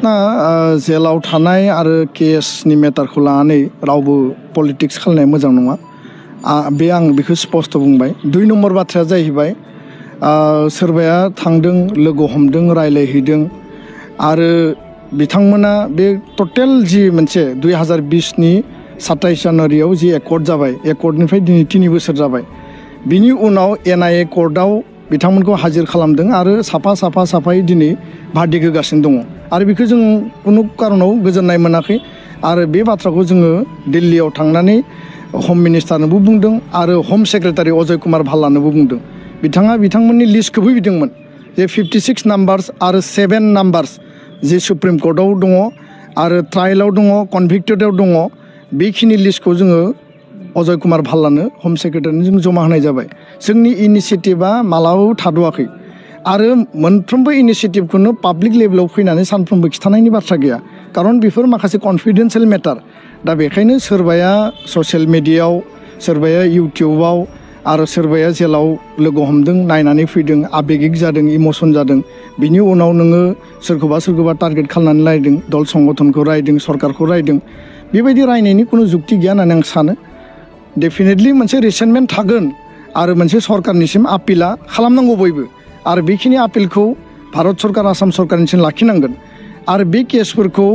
ना जेलाव थानाय आरो केसनि मेटारखौ लानानै रावबो पलिटिक्स खालामनाया मोजां नङा बे आं बेखौ स्पष्ट बुंबाय 2 नम्बर बाथ्राया जाहैबाय सोरबाया थांदों लोगो हमदों रायलायहैदों आरो बिथांमोना बे टटेल जि मोनसे 2020नि 27 जानुवारियाव जि एकर्ड जाबाय एकर्डनिफ्राय दिनै 3 बोसोर जाबाय बिनि उनाव NIA कर्टआव बिथांमोनखौ हाजिर खालामदों आरो साफायै दिनै भार्डिक होगासिनो दङ आरो बेखौ जों कुनु कारनाव गोजोननाय मोनाखै आरो बे बाथ्राखौ जोङो दिल्लीयाव थांनानै हम मिनिस्टारनोबो बुंदों आरो हम सेक्रेटारि अजय कुमार भाल्लानोबो बुंदों बिथांमोननि लिस्टखौबो होदोंमोन जे 56 नाम्बार्स आरो 7 नाम्बार्स जे सुप्रिम कर्टआव दङ आरो ट्रायेलाव दङ कनभिक्टेडआव दङ बेखिनि लिस्टखौ जोङो अजय कुमार भाल्लानो हम सेक्रेटारिनो जों जमा होनाय जाबाय जोंनि इनिसियेटिभआ मालाबाबो थाद'आखै आरो मोनफ्रोमबो इनिसियेटिभखौनो पाब्लिक लेभेलाव फैनानै सानफ्रोमबो खिथानायनि बाथ्रा गैया खारन बेफोर माखासे कनफिडेन्सियेल मेटार दा बेखायनो सोरबाया ससियेल मिडियायाव सोरबाया इउटिउबाव आरो सोरबाया जेलाव लोगो हमदों नायनानै फैदों आबेगिक जादों इमोसन जादों बिनि उनाव नोङो सोरखौबा टारगेट खालामनानै रायदों दल संगठनखौ रायदों सरकारखौ रायदों बेबायदि रायनायनि कुनु जुक्ति गैया होननानै आं सानो डेफिनेटलि मोनसे रिसेन्टमेन्ट थागोन आरो मोनसे सरकारनिसिम आपिला खालामनांगौ बयबो आरो बेखिनि आपिलखौ भारत सरकार आसाम सरकारनिसिम लाखिनांगोन आरो बे केसफोरखौ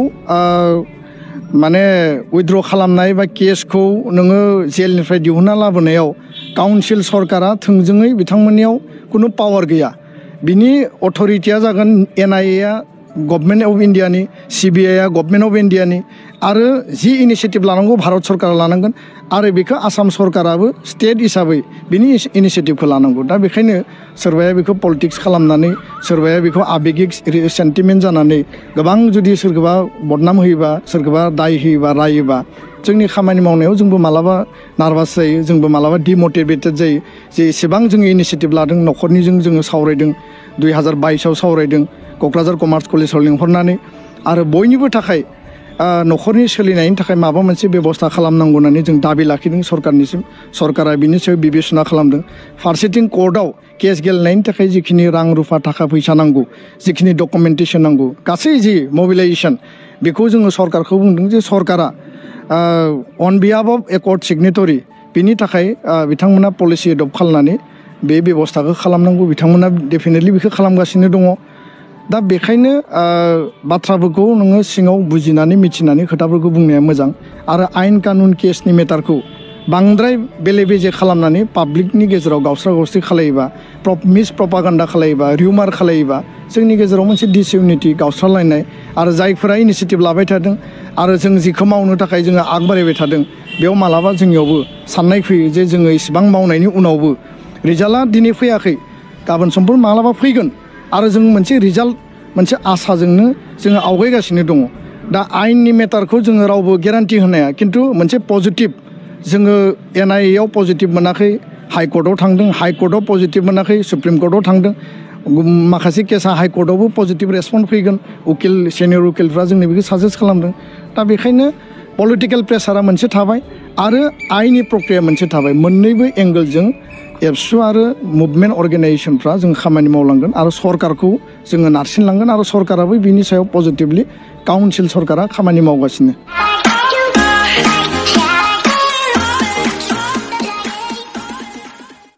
माने उइथड्र खालामनाय बा केसखौ नोङो जेलनिफ्राय दिहुनना लाबोनायाव काउन्सिल सरकारा थोंजोङै बिथांमोननियाव कुनु पावार गैया बिनि अथरिटिया जागोन NIA गभर्नमेन्ट अफ इन्डियानि CBI गभर्नमेन्ट अफ इन्डियानि आरो जि इनिसियेटिभ लानांगौ भारत सरकारा लानांगोन आरो बेखौ आसाम सरकाराबो स्टेट हिसाबै बिनि इनिसियेटिभखौ लानांगौ दा बेखायनो सोरबाया बेखौ पलिटिक्स खालामनानै सोरबाया बेखौ आबेगिक सेन्टिमेन्ट जानानै गोबां जुदि सोरखौबा बदनाम होयोबा सोरखौबा दाय होयोबा रायोबा जोंनि खामानि मावनायाव जोंबो मालाबा नार्भास जायो जोंबो मालाबा डिमटिभेटेड जायो जे एसेबां जोङो इनिसियेटिभ लादों न'खरनिजों जोङो सावरायदों 2022आव सावरायदों क'क्राझार कमार्स कलेजाव लिंहरनानै आरो बयनिबो थाखाय न'खरनि सोलिनायनि थाखाय माबा मोनसे बेबस्था खालामनांगौ होननानै जों दाबि लाखिदों सरकारनिसिम सरकारा बिनि सायाव बिबेसना खालामदों फारसेथिं कर्टआव केस गेलेनायनि थाखाय जिखिनि रां रुफा थाखा फैसा नांगौ जिखिनि डकुमेन्टेसन नांगौ गासै जि मबिलाइजेसन बेखौ जोङो सरकारखौ बुंदों जे सरकारा अन बिहाफ अफ एकर्ड सिगनेटरि बिनि थाखाय बिथांमोना पलिसि एडप्ट खालामनानै बे बेबस्थाखौ खालामनांगौ बिथांमोना डेफिनेटलि बेखौ खालामगासिनो दङ दा बेखायनो बाथ्राफोरखौ नोङो सिङाव बुजिनानै मिथिनानै खोथाफोरखौ बुंनाया मोजां आरो आयेन कानुन केसनि मेटारखौ बांद्राय बेले बेजे खालामनानै पाब्लिकनि गेजेराव गावस्रा गावस्रि खालायोबा मिस प्रपागान्डा खालायोबा रिउमार खालायोबा जोंनि गेजेराव मोनसे डिसइउनिटि गावस्रालायनाय आरो जायफोरा इनिसियेटिभ लाबाय थादों आरो जों जिखौ मावनो थाखाय जोङो आग बारायबाय थादों बेयाव मालाबा जोंनियावबो साननाय फैयो जे जोङो इसेबां मावनायनि उनावबो रिजाल्टआ दिनै फैयाखै गाबोन समफोर मालाबा फैगोन आरो जों मोनसे रिजाल्ट मोनसे आसाजोंनो जोङो आवगायगासिनो दङ दा आयेननि मेटारखौ जोङो रावबो गेरान्टि होनाया खिन्थु मोनसे पजिटिभ जोङो NIA आव पजिटिभ मोनाखै हाइकर्टआव थांदों हाइकर्टआव पजिटिभ मोनाखै सुप्रिम कर्टआव थांदों माखासे केसा हाइकर्टआवबो पजिटिभ रेसपन्स फैगोन उकिल सिनियर उकिलफ्रा जोंनो बेखौ साजेस्ट खालामदों दा बेखायनो पलिटिकेल प्रेसारा मोनसे थाबाय आरो आयेननि प्रक्रिया मोनसे थाबाय मोननैबो एंगोलजों एबसु आरो मुभमेन्ट अर्गेनाइजेसनफ्रा जों खामानि मावलांगोन आरो सरकारखौ जोङो नारसिनलांगोन आरो सरकाराबो बिनि सायाव पजिटिभलि काउन्सिल सरकारा खामानि मावगासिनो